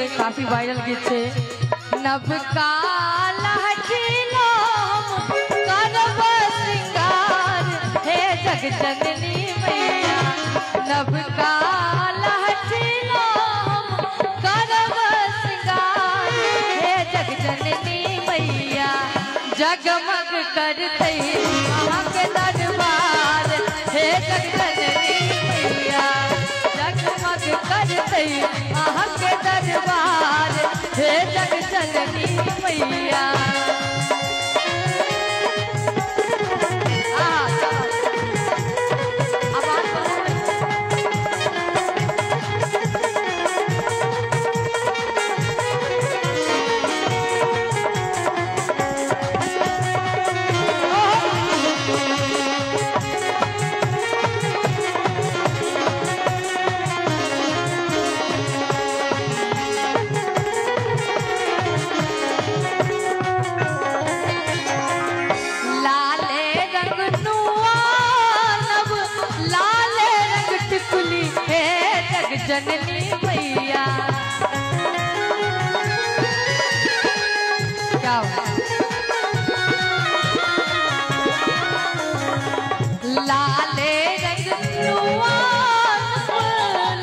काफी वायरल गीत छै। नवका लहठी हम करब श्रृंगार हे जग जननी मैया, नवका लहठी हम करब श्रृंगार हे जग जननी मैया, जगमग करतै अहाँके दरबार हे जग जननी मैया, जगमग करतै अहाँके दरबार हे जग जननी मैया। जननी मैया, क्या लाले रंग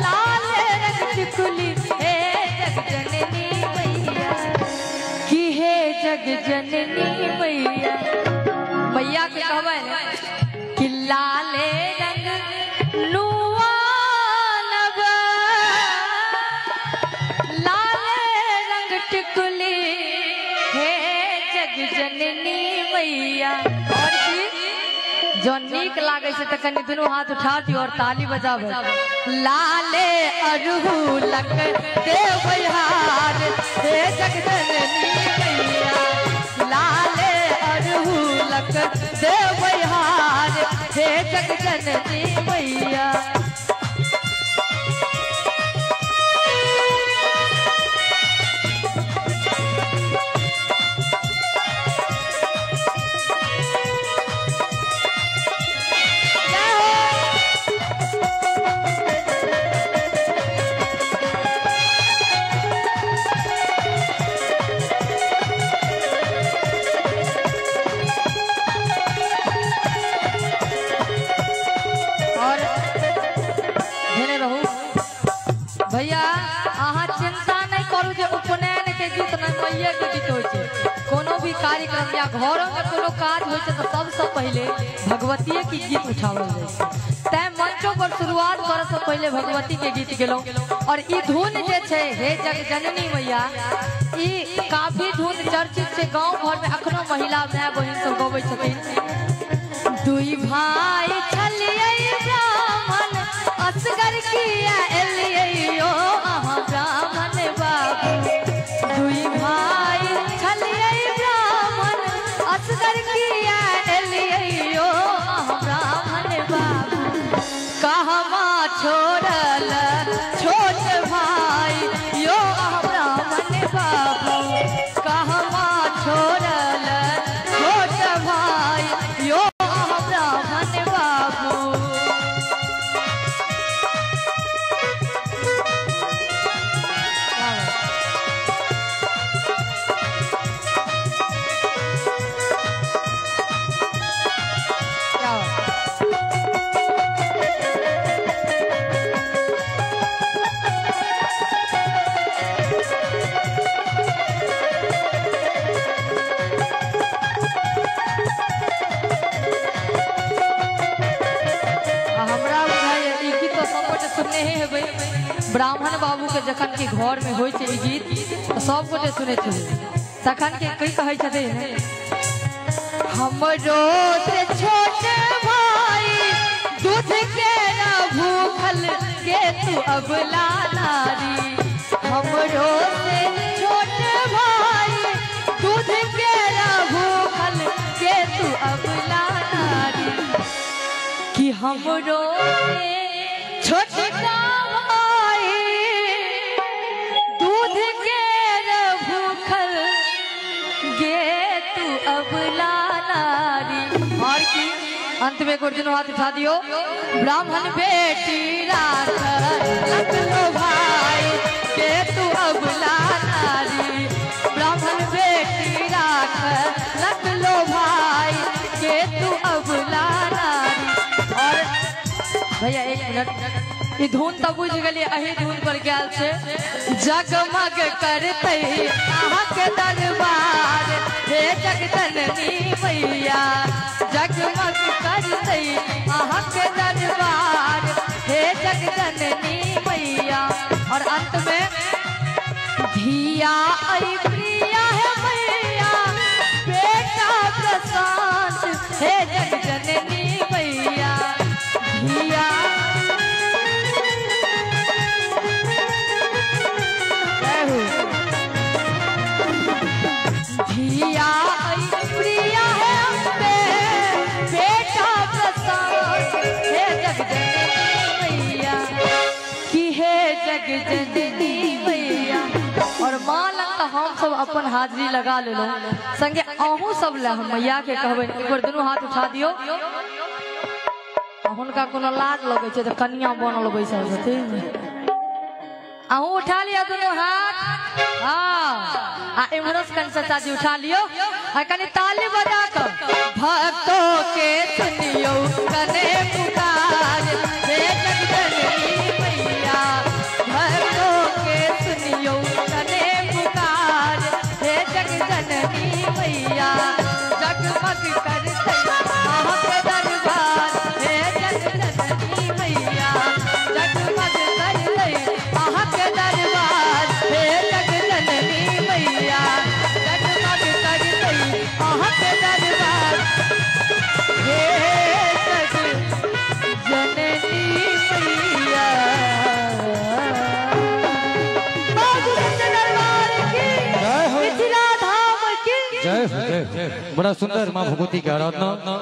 लाले रंग टिकुली हे जग जननी मैया, की हे जग जननी मैया। मैया के कहबै कि लाले रंग नुआ टिकुली हे जग जननी मैया। और की जो नीक लागे छै त कनि दुनू हाथ उठा दियौ और ताली बजाबो। लाले अरहुलक देबै हार हे जग जननी मैया, लाले अरहुलक देबै हार हे जग जननी मैया। भैया अहाँ चिंता नहीं करू जे उपनयन के गीत न मैया के गीत होइ छै। कोनो भी कार्यक्रम या घरों में कोनो काज होइ छै तो सबसे पहले भगवतीये के गीत उठावल जाइ छै। तैं मंचों पर शुरुआत करे से पहले भगवती के गीत गेलहुँ। और ई धुन जे छै हे जग जननी मैया, ई काफी धुन चर्चित छै गाँव घर में, अखनो महिला my बहिन सब गबै छथिन। दुई भाई छलियै ब्राह्मण असगर किया एलियै यो अहाँ ब्राह्मण बाबू, दुई भाई छलियै ब्राह्मण असगर किया एलियै यो अहाँ ब्राह्मण बाबू, कहवा छोड़ल छोट भाई यो अहाँ ब्राह्मण बाबू, कहवा छोड़ल छोट भाई यो अहाँ ब्राह्मण बाबू। ब्राह्मण बाबू के जखन के घर में होइ छै गीत तो सब गोटे सुनै छलै, तखन के की कहै छथिन, हमरो से छोट भाई दूध के न भूखल के तू अबला नारी, हमरो से छोट भाई दूध के न भूखल के तू अबला नारी, कि हमरो से छोटका भाई दूध के भूखल गे तू अबला नारी। और की अंत में एक हाथ उठा दियो, ब्राह्मण बेटी राख लख लो भाई के तू अबला भैया एक मिनट, ई धुन तऽ बुझि गेलियै, एही धुन पर गेल छै। जगमग करतै अहाँके दरबार हे जगजननी मैया, जगमग करतै अहाँके दरबार हे जगजननी मैया। और अंत में धिया ऐ प्रिया है मैया, बेटा प्रशांत हे जगजननी मैया। धिया धिया प्रिया है अम्बे, बेटा प्रशांत हे जगजननी मैया, कि हे जगजननी मैया। और माँ लग तो हम सब अपन हाजिरी लगा लेलहुँ, संगे अहूँ सब ले हम मैया के कहबै एक बेर दुनू हाथ उठा दियौ। हुनका कोनो लाज लगै छै तऽ कनिया बनल बैसल छथिन। अहूँ उठा लिअ दुनू हाथ, हाँ, आ इम्हरो से कनि चाचा जी उठा लियौ आ कनि ताली बजा कऽ भक्तों के सुनियौ कने पुकार हे जगजननी मैया, भक्तों के सुनियौ कने पुकार हे जगजननी मैया। जगमग करतै अहाँके दरबार हे जगजननी मैया, जगमग करतै अहाँके दरबार हे जगजननी मैया, जगमग करतै अहाँके दरबार हे जगजननी मैया। दरबार की, मिथिला धाम की जय हो, जय हो। बड़ा सुंदर माँ भगवती की आराधना।